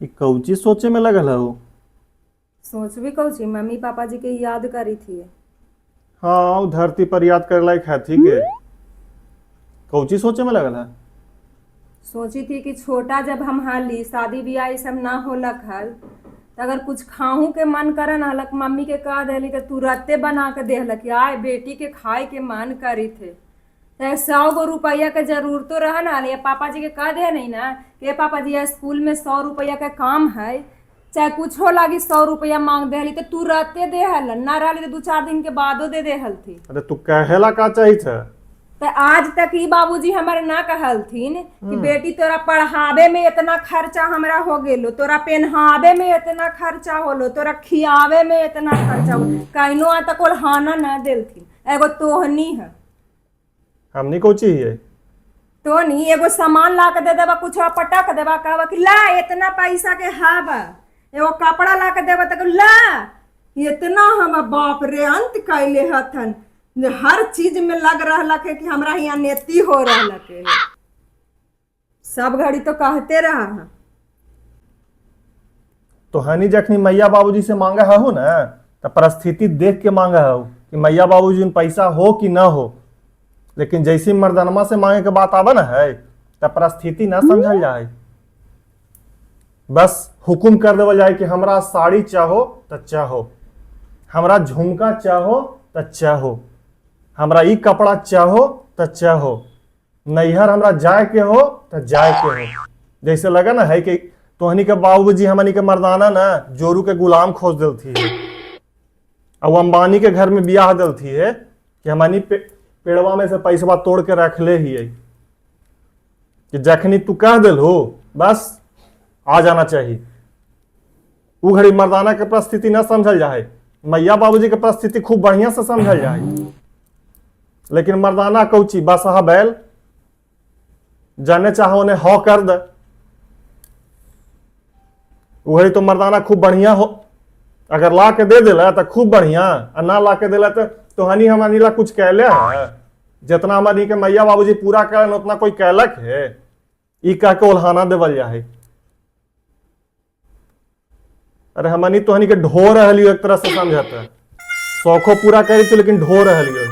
ई कौची सोचे में लगल हो? सोचबी कौची, मम्मी पापा जी के याद करी थी। हाँ, उ धरती पर याद करे लायक है ठीक है। कौची सोचे में लगल है? सोची थी कि छोटा जब हम हाली शादी ब्याह ई सब ना होलक हल त अगर कुछ खाहू के मन करे न हलक, मम्मी के कह देली तो तुरंते बना के देहलक। आय बेटी के खाए के मन करी थे त 100 गो रुपया के जरूरतो रह न हल, या पापा जी के कह दे नहीं ना कि पापा जी स्कूल में 100 रुपया के काम है, चाहे कुछ हो लागी 100 रुपया मांग दे हली तो तुरंते दे हल, ना रहली तो 2-4 दिन के बादो दे दे हलथी। अरे तू कहेला का चाहिए था? तो आज तक ई बाबूजी हमारे ना कहलथिन कि बेटी तोरा पढ़ावे में इतना खर्चा हमरा हो गेलो, तोरा पहनावे में इतना खर्चा होलो, तोरा खियावे में इतना खर्चा हो, कइनो आ तक ओल्हाना ना देलथिन। एगो तोहनी है। हमनी को चाहिए तो नहीं एगो सामान ला के दे देबा, कुछ पटक देबा, कहबा कि ला इतना पैसा के हाबा, एगो कपड़ा ला के देबा तो ला इतना, हम बाप रे अंत कैले हथन। हर चीज में लग रहा है कि हमरा यहाँ नेती हो रहा है। सब घड़ी तो कहते रहा है। तो हनी जखनी मैया बाबूजी से मांगा हो ना तो परिस्थिति देख के मांगा हो कि मैया बाबूजी में पैसा हो कि ना हो, लेकिन जैसे मर्दनमा से मांगे के बात आवे ना है तो परिस्थिति ना समझल जाए, बस हुकुम कर देवल जाए कि हमरा साड़ी चाहो तो चाहो, हमरा झुमका चाहो तो चाहो, हमरा ई कपड़ा चाहो तो चाहो, नैहर हमरा जाए के हो तो जाए के हो। जैसे लगा ना है कि तोहनी के बाबूजी हमनी के मर्दाना ना जोरू के गुलाम खोज दिलथी है और अंबानी के घर में बियाह दिलथी है कि हमनी पेड़वा में से पैसवा तोड़ के रख ले ही कि जखनी तू कह दिल हो बस आ जाना चाहिए। उ घड़ी मर्दाना के परिस्थिति ना समझल जाए, मैया बाबूजी के परिस्थिति खूब बढ़िया से समझल जाए, लेकिन मर्दाना कौची बसहा बैल जाने चाहो उन्हें हो कर दे। वही तो मर्दाना खूब बढ़िया हो, अगर ला के दे दिला तो खूब बढ़िया, और ना ला के दिला तो तोहनी हमारी ला कुछ कहले है, जितना हमारी के मैया बाबूजी पूरा करन उतना कोई कहलक है, ई कह के ओल्हाना देवल जाए। अरे हमनी तोहनी के ढो रहलियो एक तरह से समझता, शौखो पूरा करी तो लेकिन ढो रहलियो।